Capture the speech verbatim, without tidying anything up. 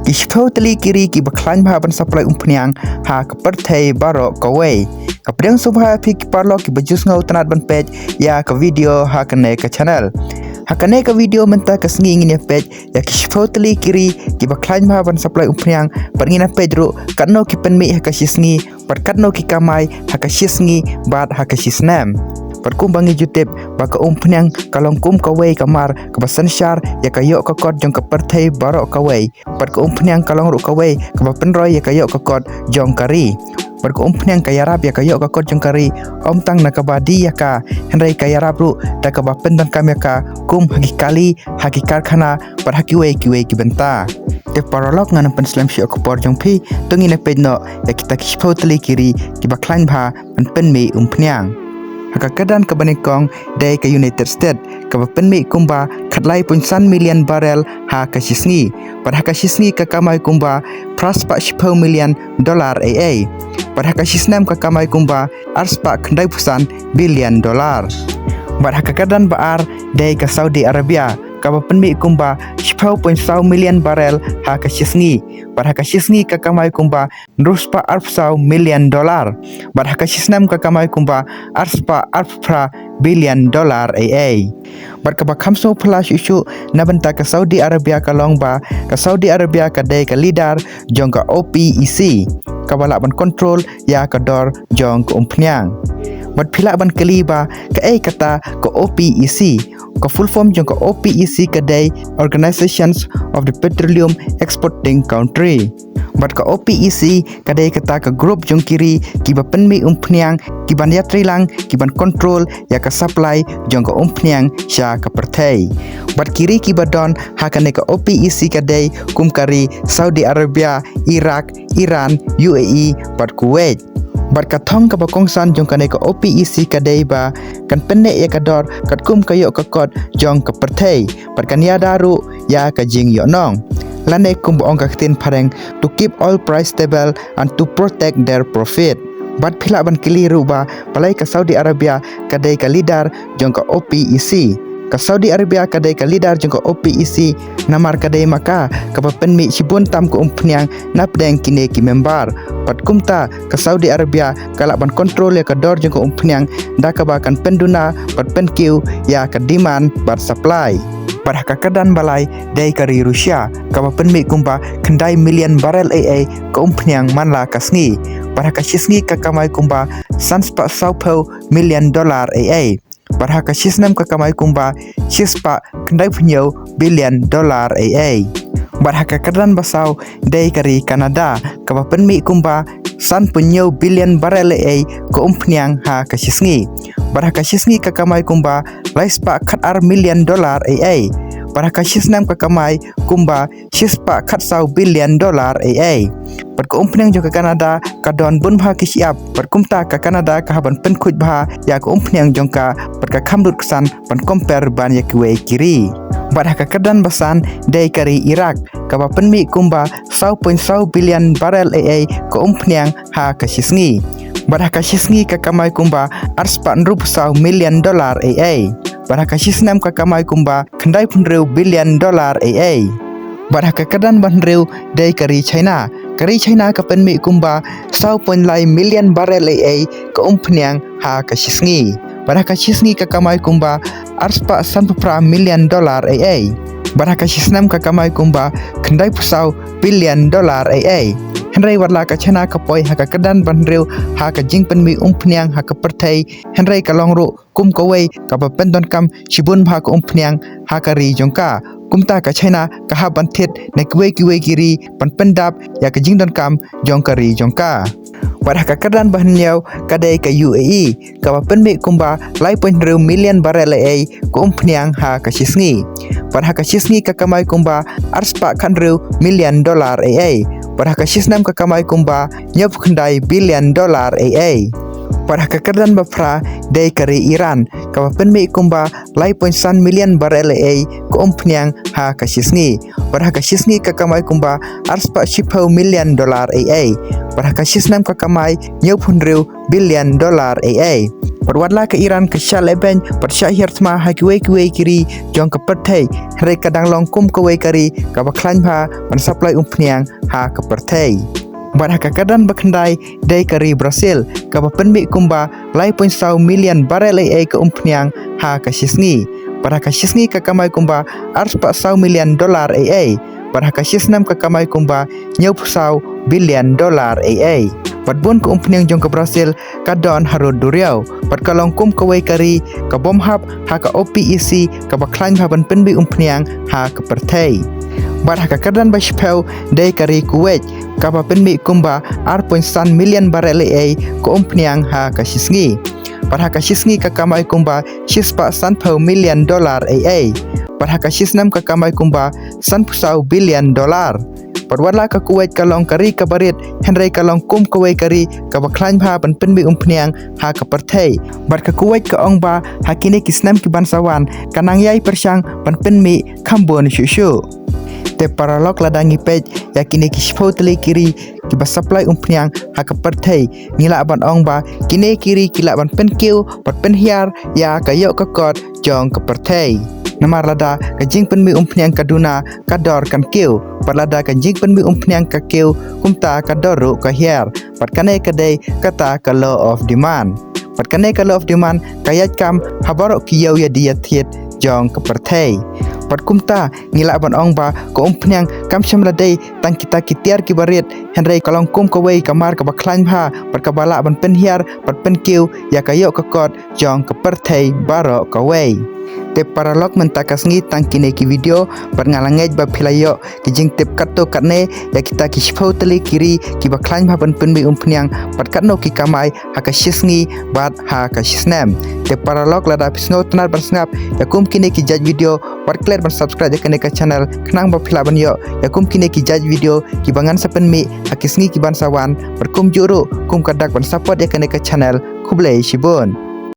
Ki shiphew tylli ki ri kiba khlaiñ bha ban supply umphniang ha ka pyrthei baroh kawei. Ka pdiang sngewbha ïa phi ki paralok kiba ju sngewtynnad ban peit ïa ka video ha kane ka channel. Ha kane ka video mynta ka sngi ngin ïa peit ïa ki shiphew tylli ki ri kiba khlaiñ bha ban supply umphniang, bad ngin ïa peit ruh katno ki pynmih ha ka shi sngi, bad katno ki kamai ha ka shi sngi bad ha ka shi snem. Bad kumba ngi ju tip ba ka umphniang ka long kum kawei ka mar kaba synshar ïa ka ïoh ka kot jong ka pyrthei baroh kawei. Bad ka umphniang ka long ruh kawei kaba pynroi ïa ka ïoh ka kot jong ka ri. Bad ka umphniang ka ïarap ïa ka ïoh ka kot jong ka ri, ym tang na kaba die ïa ka, hynrei ka ïarap ruh da kaba pyndonkam ïa ka kum ha ki kali, ha ki karkhana, bad ha kiwei kiwei ki bynta. Te paralok, ngan ym pynslem shuh ïa ka por jong phi, to ngin ïa peit noh ïa kita ki shiphew tylli ki ri kiba khlaiñ bha ban pynmih umphniang. Ha ka kyrdan kaba nyngkong dei ka United States, kaba pynmih kumba khatlai point san million barrel ha ka shi sngi. Bad ha ka shi sngi ka kamai kumba phra spah shiphew million dollar ei ei. Bad ha ka shi snem ka kamai kumba ar spah khyndaiphew san billion dollar. Bad ha ka kyrdan ba ar dei ka Saudi Arabia, kaba pynmih kumba shiphew point saw million barrel ha ka shi sngi. Bad ha ka shi sngi ka kamai kumba hynriew spah arphew saw million dollar. Bad ha ka shi snem ka kamai kumba ar spah arphew phra billion dollar ei ei. Bad kaba kham sngewphylla shuh shuh na bynta ka Saudi Arabia ka long ba ka Saudi Arabia ka dei ka leader jong ka O P E C, kaba lah ban control ïa ka dor jong ka umphniang. Bad phi lah ban kylli ba kaei kata ka O P E C? Ka full form jong ka O P E C ka dei Organizations of the Petroleum Exporting Country. Bad ka O P E C ka dei kata ka group jong ki ri kiba pynmih umphniang, kiban ïatreilang, kiban control ïa ka supply jong ka umphniang sha ka pyrthei. Bad ki ri kiba don ha kane ka O P E C ka dei kum ka ri Saudi Arabia, Iraq, Iran, U A E, bad Kuwait. Bad ka thong kaba kongsan jong kane ka O P E C ka dei ba kan pynneh ïa ka dor katkum ka ïoh ka kot jong ka pyrthei, bad kan ïada ruh ïa ka jingïohnong. Lane kumba ong ka ktien phareng, to keep oil price stable and to protect their profit. Bad phi lah ban kylli ruh ba balei ka Saudi Arabia ka dei ka leader jong ka O P E C. Ka Saudi Arabia ka dei ka leader jong ka O P E C namar ka dei ma ka kaba pynmih shibun tam ka umphniang napdeng kine ki member. Bad kumta ka Saudi Arabia ka lah ban control ïa ka dor jong ka umphniang da kaba kan pynduna bad pynkiew ïa ka demand bad supply. Bad ha ka kyrdan ba lai dei ka ri Russia, kaba pynmih kumba khyndai million barrel ei ei ka umphniang man la ka sngi. Bad ha ka shi sngi ka kamai kumba san spah sawphew million dollar ei ei. Bad ha ka shi snem ka kamai kumba shi spah khyndaiphew hynñiew billion dollar ei ei. Bad ha ka kyrdan ba saw dei ka ri Canada, kaba pynmih kumba sanphew hynñiew billion barrel ei ei ka umphniang ha ka shi sngi. Bad ha ka shi sngi ka kamai kumba lai spah khatar million dollar ei ei. Bad ha ka shi snem ka kamai kumba shi spah khatsaw billion dollar ei ei. Bad ka umphniang jong ka Canada ka don bun bha ki shyiap, bad kumta ka Canada ka hap ban pynkhuid bha ïa ka umphniang jong ka, bad ka kham lut ksan ban compare ban ïa kiwei ki ri. Bad ha ka kyrdan ba san dei ka ri Iraq, kaba pynmih kumba saw point saw billion barrel ei ei ka umphniang ha ka shi sngi. Bad ha ka shi sngi ka kamai kumba ar spah hynriewphew saw million dollar ei ei. Bad ha ka shi snem ka kamai kumba khyndaiphew hynriew billion dollar ei ei. Bad ha ka kyrdan ba hynriew dei ka ri China. Ka ri China ka pynmih kumba saw point lai million barrel ei ei ka umphniang ha ka shi sngi. Bad ha ka shi sngi ka kamai kumba ar spah sanphew phra million dollar ei ei. Bad ha ka shi snem ka kamai kumba khyndaiphew saw billion dollar ei ei. Hynrei wat la ka China ka poi ha ka kyrdan ba hynriew ha ka jingpynmih umphniang ha ka pyrthei, hynrei ka long ruh kum kawei kaba pyndonkam shibun bha ka umphniang ha ka ri jong ka. Kumta ka China ka hap ban thied na kiwei kiwei ki ri ban pyndap ïa ka jingdonkam jong ka ri jong ka. Bad ha ka kyrdan ba hynñiew ka dei ka U A E, kaba pynmih kumba lai point hynriew million barrel ei ei ka umphniang ha ka shi sngi. Bad ha ka shi sngi ka kamai kumba ar spah khathynriew million dollar ei ei. Bad ha ka shi snem ka kamai kumba hynñiewphew khyndai billion dollar ei ei. Bad ha ka kyrdan ba phra dei ka ri Iran, kaba pynmih kumba lai point san million barrel ei ei ka umphniang ha ka shi sngi. Bad ha ka shi sngi ka kamai kumba ar spah shiphew million dollar ei ei. Bad ha ka shi snem ka kamai hynñiewphew hynriew billion dollar ei ei. Bad wat la ka Iran ka shah lehbeiñ bad shah hiar thma ha kiwei kiwei ki ri jong ka pyrthei, hynrei ka dang long kum kawei ka ri kaba khlaiñ bha ban supply umphniang ha ka pyrthei. Bad ha ka kyrdan ba khyndai dei ka ri Brazil, kaba pynmih kumba lai point saw million barrel ei ei ka umphniang ha ka shisngi. Bad ha ka shisngi ka kamai kumba arspah saw million dollar ei ei. Bad ha ka shisnem ka kamai kumba hynñiewphew saw billion dollar ei ei. Bad bun ka umphniang jong ka Brazil ka don harud duriaw. Bad ka long kum kawei ka ri kabym hap ha ka OPEC kaba khlaiñ bha ban pynmih umphniang ha ka pyrthei. Bad ha ka kyrdan ba shiphew dei ka ri Kuwait, kaba pynmih kumba ar point san million barrel ei ei ka umphniang ha ka shisngi. Bad ha ka shisngi ka kamai kumba shispah sanphew million dollar ei ei. Bad ha ka shisnem ka kamai kumba sanphew saw billion dollar. Bad wat la ka Kuwait ka long ka ri kaba rit, hynrei ka long kum kawei ka ri kaba khlaiñ bha ban pynmih umphniang ha ka pyrthei. Bad ka Kuwait ka ong ba ha kine ki snem ki ban sa wan, ka nang ïai pyrshang ban pynmih kham bun shuh shuh. Te paralok, lada ngi peit ïa kine ki shiphew tylli ki ri kiba supply umphniang ha ka pyrthei, ngi lah ban ong ba kine ki ri ki lah ban pynkiew bad pynhiar ïa ka ïoh ka kot jong ka pyrthei. Namar lada ka jingpynmih umphniang ka duna, ka dor kan kiew. Bad lada ka jingpynmih umphniang ka kiew, kumta ka dor ruh ka hiar. Bad kane ka dei kata ka law of demand. Bad kane ka law of demand ka ïaid kam ha baroh ki ïew ïadie ïathied jong ka pyrthei. Bad kumta ngi lah ban ong ba ka umphniang kam shym la dei tang kita ki tiar kiba rit, hynrei ka long kum kawei ka mar kaba khlaiñ bha bad kaba lah ban pynhiar bad pynkiew ïa ka ïoh ka kot jong ka pyrthei baroh kawei. Te paralok, mynta ka sngi tang kine ki video bad nga la ngeit ba phi la ïoh ki jingtip katto katne ïa kita ki shiphew tylli ki ri kiba khlaiñ bha ban pynmih umphniang bad katno ki kamai ha ka shisngi bad ha ka shisnem. Te paralok, lada phi sngewtynnat ban sngap ïa kum kine ki jait video, wat klet ban subscribe ïa kane ka channel khnang ba phi lah ban ïoh ïa kum kine ki jait video kiba ngan sa pynmih ha ki sngi ki ban sa wan. Bad kumjuh ruh kum ka dak ban support ïa kane ka channel. Khublei shibun.